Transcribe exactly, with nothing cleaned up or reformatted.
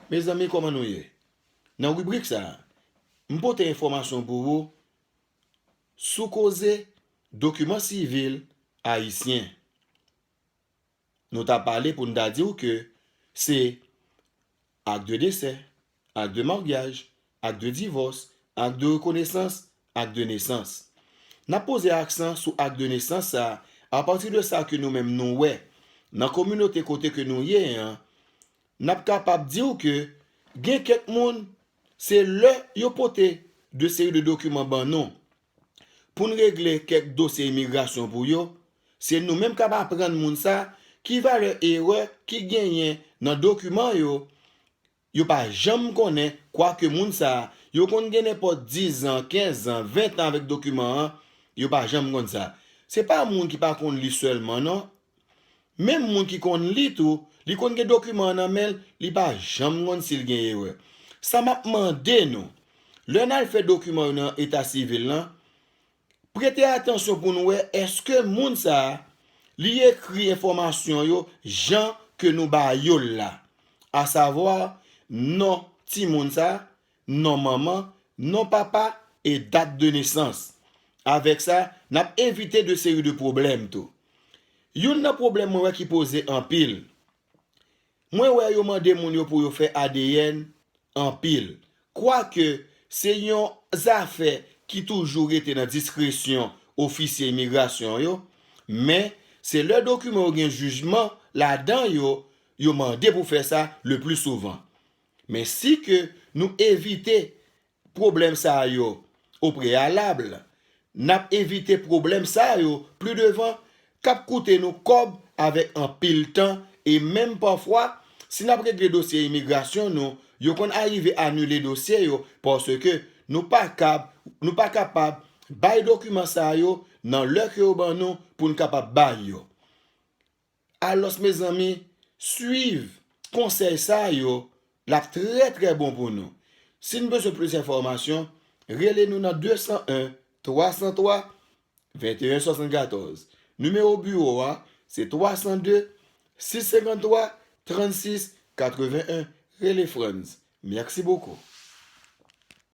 Mezanmi, kòman nou ye? Nan ribrik sa a, m pote enfòmasyon pou ou sou koze dokiman sivil ayisyen. Nou ta pale pou n ta di w ke se ak de desè, ak de maryaj, ak de divòs, ak de rekonesans, ak de nesans. N ap poze aksan sou ak de nesans sa a apati de sa ke nou menm nou wè nan kominote kote ke nou ye an. N ap kapab di w ke gen kèk moun, se lè yo pote de seri de dokiman ban nou pou n regle kèk dosye imigrasyon pou yo, se nou menm k ap aprann moun sa ki valè erè ki genyen nan dokiman yo. Yo pa janm konnen, kwake moun sa a, yo konn gen nenpòt diz an, kenz an, ven an avèk dokiman an, yo pa janm konn sa. Se pa moun ki pa konn li sèlman, non. Menm moun ki konn li tou, li konn gen dokiman an nan men l, li pa janm konn si l gen erè. Sa m ap mande nou, lè n al fè dokiman yo nan eta sivil lan, prete atansyon pou n wè èske moun sa a, li ekri enfòmasyon yo jan ke nou ba yo l la, asavwa non timoun sa a, non manman, non papa e dat de nesans. Avèk sa, n ap evite de seri de pwoblèm tou. Youn nan pwoblèm mwen wè ki poze anpil, mwen wè yo mande moun yo pou yo fè A D N anpil. Kwake se yon zafè ki toujou rete nan diskresyon ofisye imigrasyon yo, men se lè dokiman yo gen jijman ladan yo, yo mande pou fè sa le pli souvan. Men si ke nou evite pwoblèm sa yo o preyalab, n ap evite pwoblèm sa yo pli devan k ap koute nou kòb avèk anpil tan e menm pafwa, si n ap regle dosye imigrasyon nou, yo konn arive anile dosye yo paske nou pa kab, nou pa kapab bay dokiman sa yo nan lè ke yo ban nou pou n kapab bay yo. Alòs, mezanmi, swiv konsèy sa yo, l ap trè, trè bon pou nou. Si n bezwen plis enfòmasyon, rele nou nan de san en, twa san twa, venteyen swasannkatòz. Nimewo biwo a, se twa san de, sis senkanntwa, trannsis katreven en. Rele Frantz. Mèsi bokou.